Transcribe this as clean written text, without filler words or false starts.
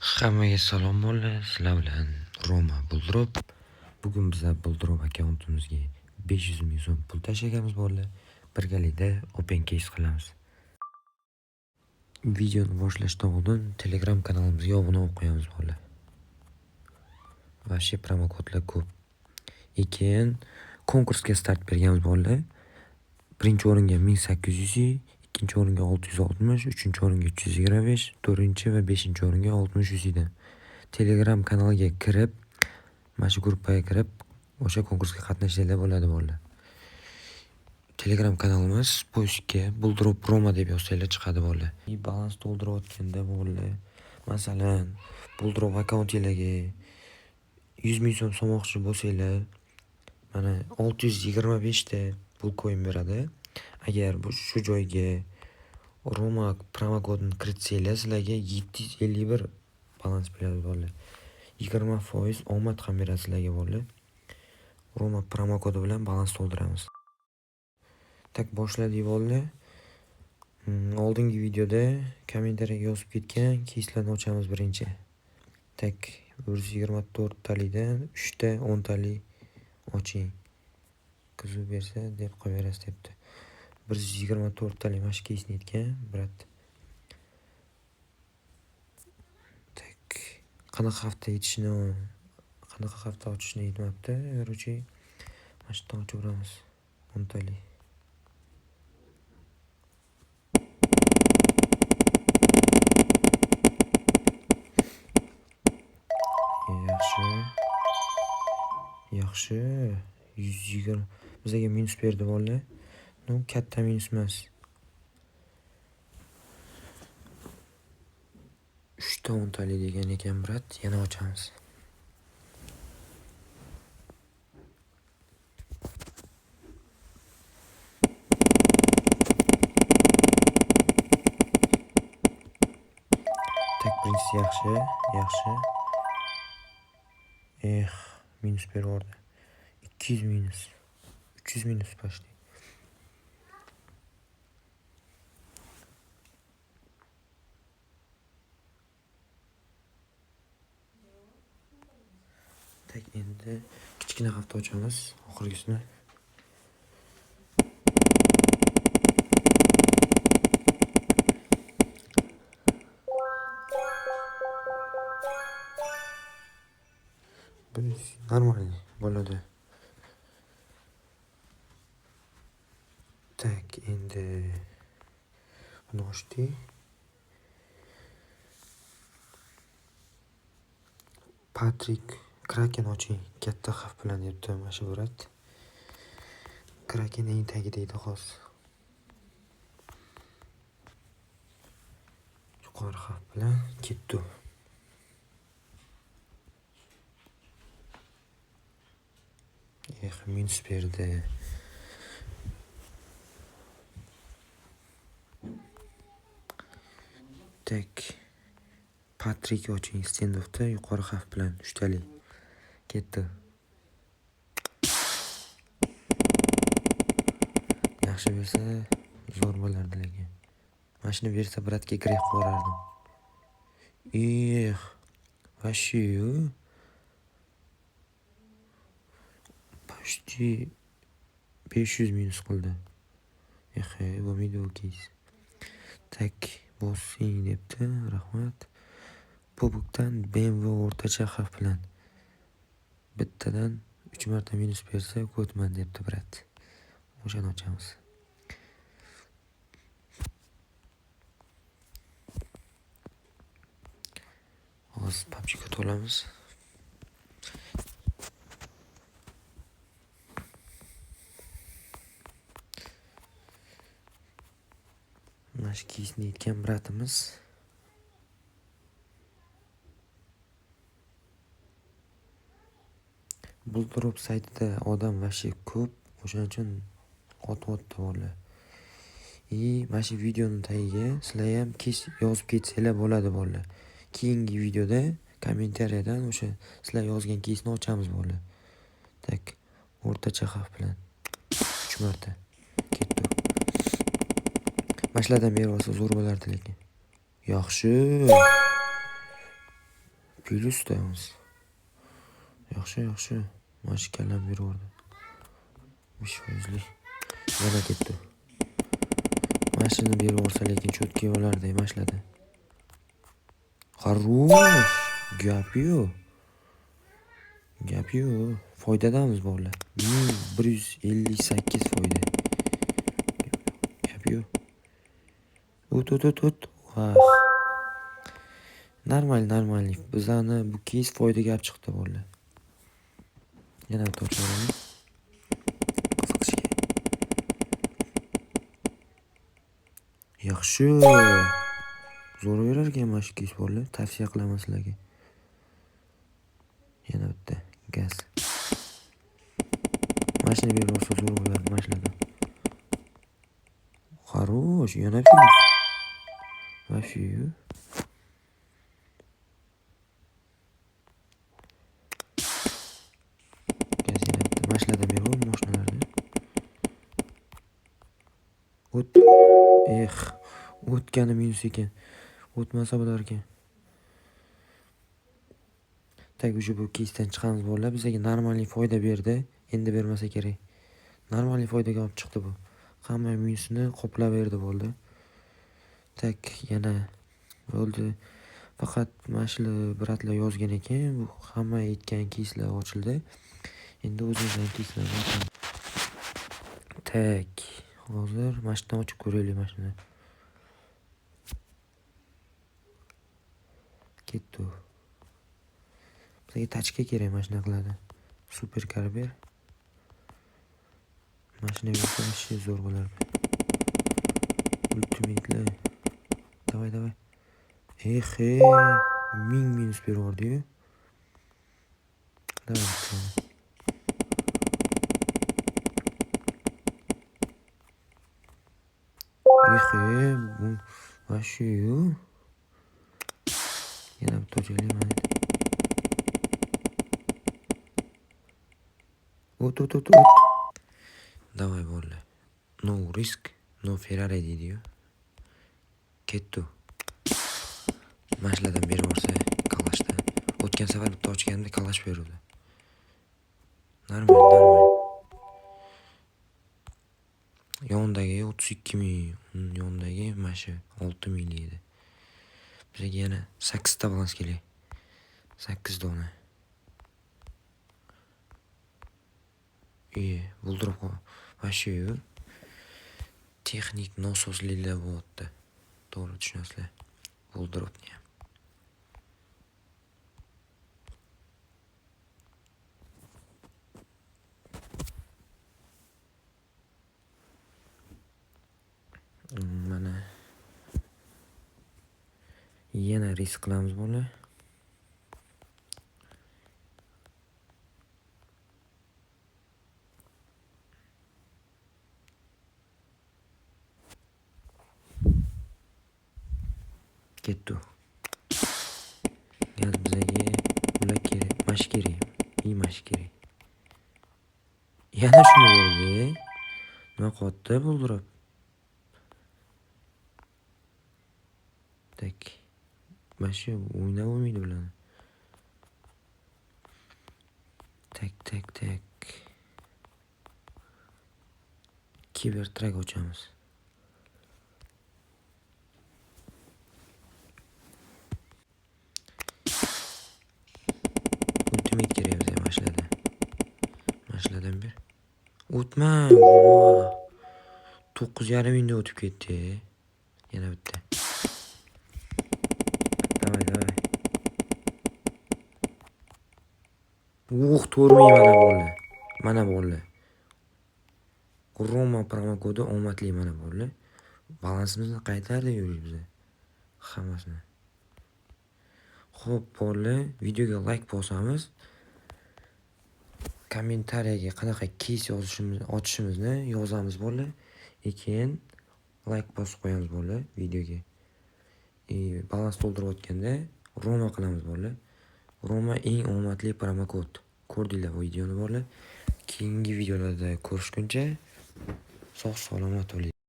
Hammaga salom bolalar, sizlar bilan Roma Buldrop. Bugun bizlar Buldrop akkauntimizga 500 ming so'm pul tashlaganmiz bolalar. Birgalikda open case qilamiz. Videoni boshlashdan oldin Telegram kanalimizga obuna bo'lib qo'yamiz bolalar. Вообще promokodlar ko'p. Keyin konkursga start berganmiz bolalar. Birinchi o'ringa 1800, ikkinchi o'ringa 660, uchinchi o'ringa 325, to'rtinchi va beshinchi o'ringa 60 UCdan. Telegram kanaliga kirib, mana shu gruppaga kirib, o'sha konkursga qatnashsanglar bo'ladi bolalar. Telegram kanalimiz поискga Buldrop Roma deb yozsanglar chiqadi bolalar. Balans to'ldirayotganda bolalar, masalan, Buldrop akkauntinglarga 100 ming so'm solmoqchi bo'lsanglar, mana 625 ta pul coin beradi. Agar bu shu joyga Roma promokodini kiritsanglar, sizlarga 751 balans beradi bolalar. 20% omad ham beradi sizlarga bolalar. Roma promokodi bilan balans to'ldiramiz. Tak boshladik bolalar. Oldingi videoda kommentariyaga yozib ketgan keyslarni ochamiz birinchi. Tak 124 talikdan 3 ta 10 talik oching. Qiziq bersa deb qo'yaverasiz debdi. 124 talik mana shu keysni aytgan, brat. Tak qanaqa hafta yetishini, qanaqa hafta ochishini aytmabdi. Короче, mana shu yerdan ochaveramiz 10 talik. Yaxshi. Yaxshi. 120 bizga minus berdi bolalar. Ну, katta minus emas. 3 ta 10 talik degan ekan, brat. Yana ochamiz. Tak, birinchisi yaxshi, yaxshi. Eh, minus berib yubordi. 200 minus. 300 minus почти. Tak, endi kichkina hafta ochamiz, oxirgisini. Bu normal bo'ladi. Tak, endi buni ochdik. Patrik Kraken oching, katta xavf bilan debdi mana shu brat. Kraken eng tagida edi hozir. Yuqori xavf bilan ketdi. Eh, minus berdi. Tak Patrik oching standoffda yuqori xavf bilan 3 talik. Ketdi. Yaxshi bersa zo'r bo'lardi lekin. Mana shuni bersa bratga grek qilib. Eh, вообще почти 500 minus qildi. Eh, bo'lmaydi bu keys. Tak, bossing debdi, rahmat. Pubukdan BMW o'rtacha xavf bilan. Bittadan 3 marta minus bersa ko'tman debdi brat. O'shani ochamiz. Hozir PUBG'ga to'lamiz. Mana shu keysni aytgan bratimiz. Buldrop saytida odam вообще ko'p, o'shaning uchun qotyapti bolalar. И mana shu videoni tagiga sizlar ham keys yozib ketsanglar bo'ladi bolalar. Keyingi videoda kommentariyadan o'sha sizlar yozgan keysni ochamiz bolalar. Tak, o'rtacha xavf bilan 3 marta ketdi. Mana shulardan berib olsa zo'r bo'lardi lekin. Yaxshi. Plyusdamiz. Yaxshi, yaxshi. Mana shu kallam berib yubordi. 5%lik. Yana ketdi. Mana shuni berib yuborsa lekin cho'tki bo'lardi mana shularda. Хорош! Gap yo'q. Gap yo'q. Foydadamiz bolalar. 1158 foyda. Gap yo'q. O't, o't, o't, o't. Vah. Normal, normal. Bizani bu keys foydaga olib chiqdi bolalar. Yana bitta ochib yuboraylik. Qiziqishga. Yaxshi. Zo'r berar ekan mana shu keys bolalar. Tavsiya qilaman sizlarga. Yana bitta gaz. Mana shuni berib yuborsa zo'r bo'lardi mana shulardan. Хорош, yana plyus. Вообще. Gaz yana bitta. Mana shulardan berib yubor mashinalarni. O't. Eh, o'tgani minus ekan. O'tmasa bo'lar ekan. Так, уже bu keysdan chiqamiz bolalar. Bizga нормальный foyda berdi. Endi bermasa kerak. Нормальный foydaga olib chiqdi bu. Hamma minusini qoplab berdi bo'ldi. Так, yana bo'ldi. Faqat mana shular брат lar yozgan ekan. Bu hamma aytgan keyslar ochildi. Endi o'zimizning keyslarni ochamiz. Так, hozir mana shundan ochib ko'raylik mana shuni. Ketdi. Bizga тачка kerak mana shunaqalardan. Superkar ber. Mashina bersa вообще zo'r bo'lardi. Ultimate'lar. Давай, давай. Eh, 1000 minus berib yubordi-yu. Давай bitta. Eh, bu вообще-yu. Yana bitta ochaylik mana. O't, o't, o't, o't. Давай bolalar. No risk, no Ferrari deydi-yu. Ketdi. Mana shulardan berib yuborsa kalashdan. O'tgan safar bitta ochganimda kalash beruvdi. Normal, normal. Yonidagi 32 ming, uning yonidagi mana shu 6 minglik edi. Bizga yana 8 ta balans kerak. 8 dona. Iye, buldirib qo'y. Вообще texnik nosozliklar bo'lyapti. To'g'ri tushunasizlar. Buldiribni ham. Mana yana risk qilamiz bolalar. Ketdi. Gaz bizga bular kerak, mana shu kerak, и mana shu kerak. Yana shuni berdi. Nima qilyapti buldirib? Так. Mana shu o'ynab bo'lmaydi bularni. Так, так, так. Kibertrak ochamiz. Ultimate kerak bizga mana shulardan. Mana shulardan ber. O'tma. 9,5 mingda o'tib ketdi. Yana bitta. Давай, давай. Uh, 4000 mana bo'ldi. Mana bo'ldi. Roma promokodi omadli mana bo'ldi. Balansimizni qaytardi yuribmiz. Hammasini. Xo'p, bolalar, videoga like bosamiz. Kommentariyaga qanaqa keys yozishimiz, ochishimizni yozamiz bolalar. Keyin like bosib qo'yamiz bolalar videoga. Balans to'ldirayotganda Roma qilamiz bolalar. Roma eng omadli promokod. Ko'rdinglar bu videoni bolalar. Keyingi videolarda ko'rishguncha sog' salomat bo'ling.